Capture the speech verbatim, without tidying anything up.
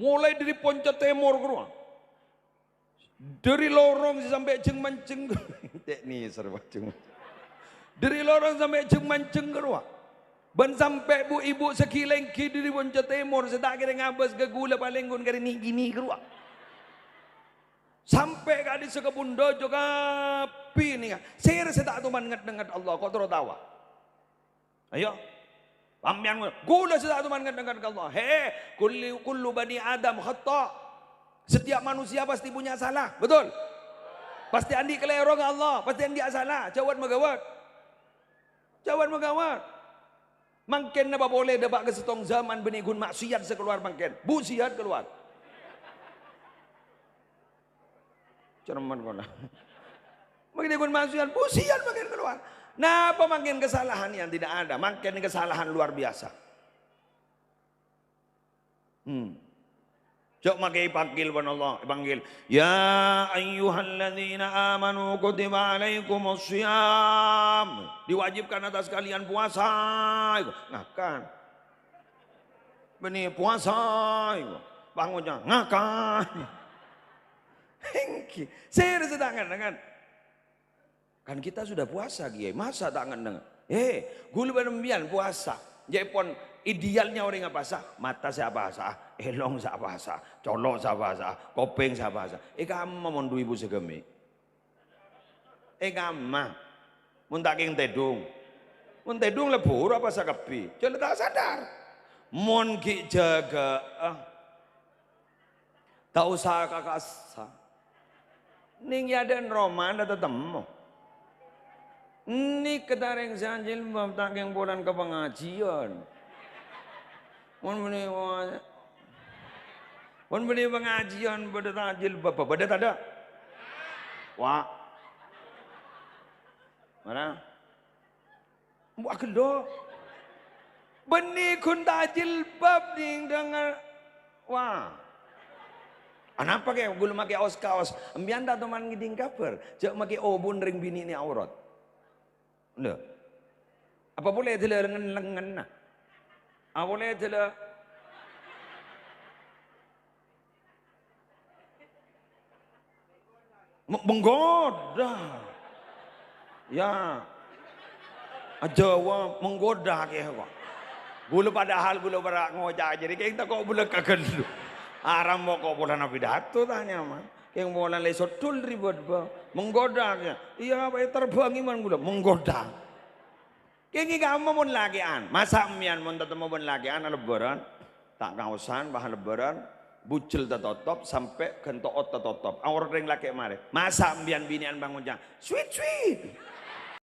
Molaè dâri ponca tèmor ghârowa. Dâri lorong sè sampè' jhâng-manjhâng. Cè' nèser, Pak, jhâng. Dâri lorong sampè' jhâng-manjhâng ghârowa. Bân sampè' bu-ibu sè ghi-lèngghi dâri ponca tèmor sè ta' kèra ngabâs ka ghulâ palèng ghun karè nè'-kènè' ghârowa. Sampè' ka'dissa' ka bundhâ jhâ' kabbhi nèka. Sèra sè ta' toman ngèt-ngèt Allah, ko' terro tawa. Ayo. Sampèyan ngono, ghulâ sè ta' toman ngèt-ngèt ka Allah. He, kulli-, kullu bani Adam khata'. Setiap manusia pasti punya salah, betul? Pasti andi' kalèro ka Allah, pasti andi' salah. Jhâwân maghâbây. Jhâwân maghâbây. Mangkèn napa polè dâpa' ka sèttong zaman bânnè ghun maksiat sè kalowar mangkèn. Bu siat kalowar. Cerman kono. Mangkèn ghun maksiat, bu siat mangkèn kalowar. Napa mangkèn kesalahan yang tidak ada? Mangkèn kesalahan luar biasa. Hmm. Jhâ' makè èpanggil bân Allah, èpanggil, "Ya ayyuhalladzina amanu kutiba alaikumus shiyam." Diwajibkan atas kalian puasa. Ngakan. Bânnè puasa. Bangunnya ngakan. Èngghi. Sèra sè ta' ngèt-ngèt. Kan kita sudah puasa, Kiai. Masa ta' ngenneng? Eh, ghulâ bân sampèyan puasa. Jhâ' pon idealnya orèng apasa? Mata sè apasa, èlong sè apasa, colo' sè apasa, kopèng sè apasa. È kamma mon du èbu saghâmè'. È kamma. Mon ta' kèng tèdung. Mon tèdung lebbhu ro apasa kabbhi. Jhâ' la ta' sadar. Mon ghi' jâgâ'â. Ta' osa ka kassa'. Nèng è adâ'na romana tatemmo. Nèka tarèng sè ajilbab ta' kèng polana ka pangajiân. Mon bânnè wa-, mon bânnè pangajiân bâdâ ta' jilbab, bâdâ tadâ'? Wa. Mara. Embu' aghellâ'. Bânnè ghun ta' jilbab, ding, dângâr. Wah. Anapa, Kè, ghulâ makè os-kaos? Sampèyan ta' toman ngèdhing kabhâr, jhâ' makè obun rèng binè'na aurat. Lho. Apa polè dâlâ lengen-lengenna? Apa polè dâlâ Me-, menggoda. Ya. Ajâwâb, menggoda kèya kok. Ghulâ padahal ghulâ para' ngoca' jârèya, kèng tako' bulâ kaghâllu. Aram moko polana pidato tanya, man. Kèng polana lè sodul ribât, bâ. Menggoda kèya. Iyâ, apa èterbhângi man ghulâ? Menggoda. Kèng è kamma mon lakè'an. Masa' sampèyan mon tatemmo bân lakè'an alebbhârân? Ta' kaosan, pas alebbhârân, bujel tatotop, sampè' ghân to'ot tatotop. Aurat rèng lakè' marè. Masa' sampèyan binè'an bân ngoca', "Sweet, sweet."